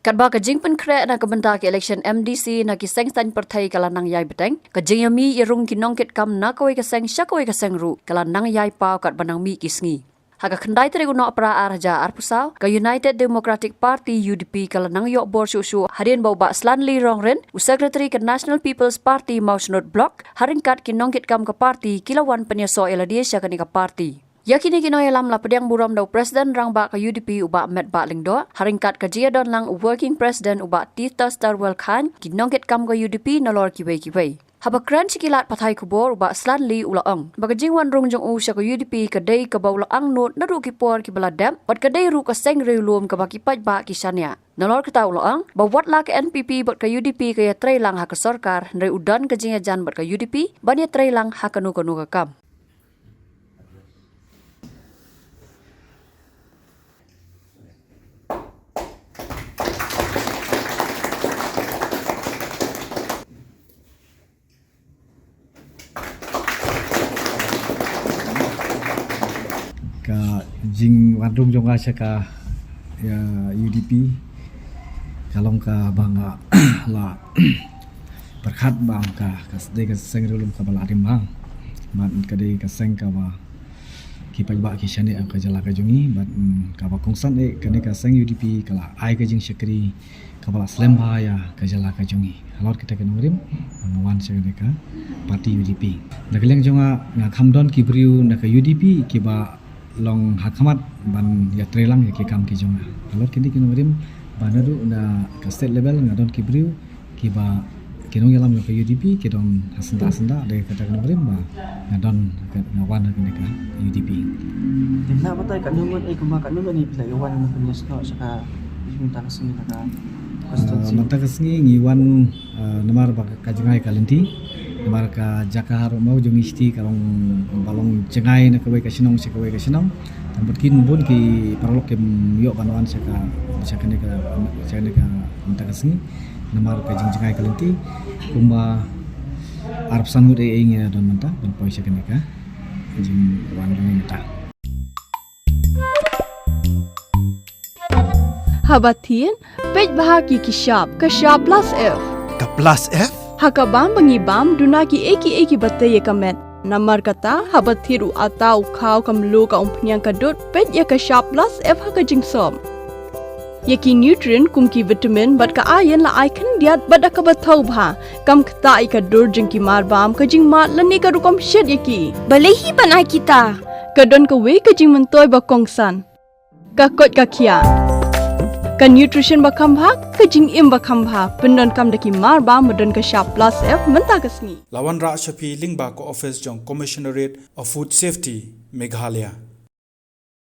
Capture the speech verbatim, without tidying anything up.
Katba ka jingpynkhreh na ka bynta ka election M D C na ki seng saiñ pyrthei ka la nang ïai bteng, ka jingïamih ïarung ki nongkitkam na kawei ka seng sha kawei ka seng ruh ka la nang ïai paw katba nang mih ki sngi. Ha ka khyndai tarik u Nohprah ar hajar arphew saw, ka United Democratic Party, U D P, ka la nang ïoh bor shuh shuh hadien ba u Bah Slanley Rongrin, u Secretary ka National People's Party Mawsynod Block, ha ryngkat ki nongkitkam ka party ki la wan pynïasoh ïa lade sha kane ka party. Ïa kine ki nongïalam la pdiang burom da u President Rangbah ka U D P u Bah Metbah Lyngdoh, ha ryngkat ka jingïadon lang u Working President u Bah Titosstarwell Chyne, ki nongkitkam ka U D P nalor kiwei kiwei. Haba kren sha ki lad pathai khubor u Bah Slanley u la ong ba ka jingwan rung jong u sha ka U D P ka dei kaba u la angnud naduh ki por kiba la dep, bad ka dei ruh ka seng riewlum kaba ki paidbah ki shaniah. Nalor kata u la ong ba wat la ka N P P bad ka U D P ka ïatreilang ha ka sorkar, hynrei u don ka jingïajan bad ka U D P ban ïatreilang ha kano kano ka kam. Ka jingwan rung jong nga sha ka, ïa, U D P ka long kaba nga la pyrkhat ba ka, ka dei ka seng riewlum kaba la rim bha. Bad ka dei ka seng kaba ki paidbah ki shaniah ka jylla ka jong ngi, bad, mm, kaba kongsan eh kane ka seng U D P ka la ai ka jingshakri kaba la slem bha ïa ka jylla ka jong ngi. Halor kita ki nongrim, nga wan sha kane ka party U D P. Na ka liang jong nga, nga kham don ki briew na ka U D P kiba long ha khmat ban ïatreilang ïa ki kam ki jong nga. Halor kine ki nongrim, ba naduh na ka state level nga don ki briew kiba ki nongïalam jong ka U D P ki don ha syndah syndah, dei kata ki nongrim ba nga don, nga wan ha kane ka U D P. Te na batai katno ngut, eh, kumba katno ngut ne phi la ïa wan na pynïasnoh sha ka, mynta ka sngi na ka constituency? Ah, mynta ka sngi ngi wan, ah, namar ba ka jngai ka lynti, namar ka jaka harum jong ngi shiti ka long, ba long jngai na kawei ka shnong sha kawei ka shnong. Tang bad kin bun ki paralok kim ïoh ban wan sha ka, sha kane ka, sha kane ka mynta ka sngi. Namar ka jingjngai ka lynti, kumba arphew san ngut eh ngi don mynta ban poi sha kane ka jingwan jong ngi mynta. Haba thied, peit bha ïa ki shap, ka shap plus F. Ka plus F? Ha ka bam ba ngi bam, duna kiei kiei kiba tei ïa ka met. Namar kata, haba thied u atta, u khaw, ka mluh, ka umphniang, ka dud, peit ïa ka shap plus F ha ka jingsop. Ïa ki nutrient kum ki vitamin bad ka iron la ai khyndiat bad da kaba thaw bha, kam ktah ïa ka dur jong ki marbam, ka jingmad lane ka rukom shet ïa ki. Balei hi ban ai kita? Ka don kawei ka jingmyntoi ba kongsan. Ka koit ka khiah. Ka nutrition ba kham bha, ka jingim ba kham bha, pyndonkam da ki marbam ba don ka shap plus F mynta ka sngi. La wanrah sha phi lyngba ka office jong Commissionerate of Food Safety, Meghalaya.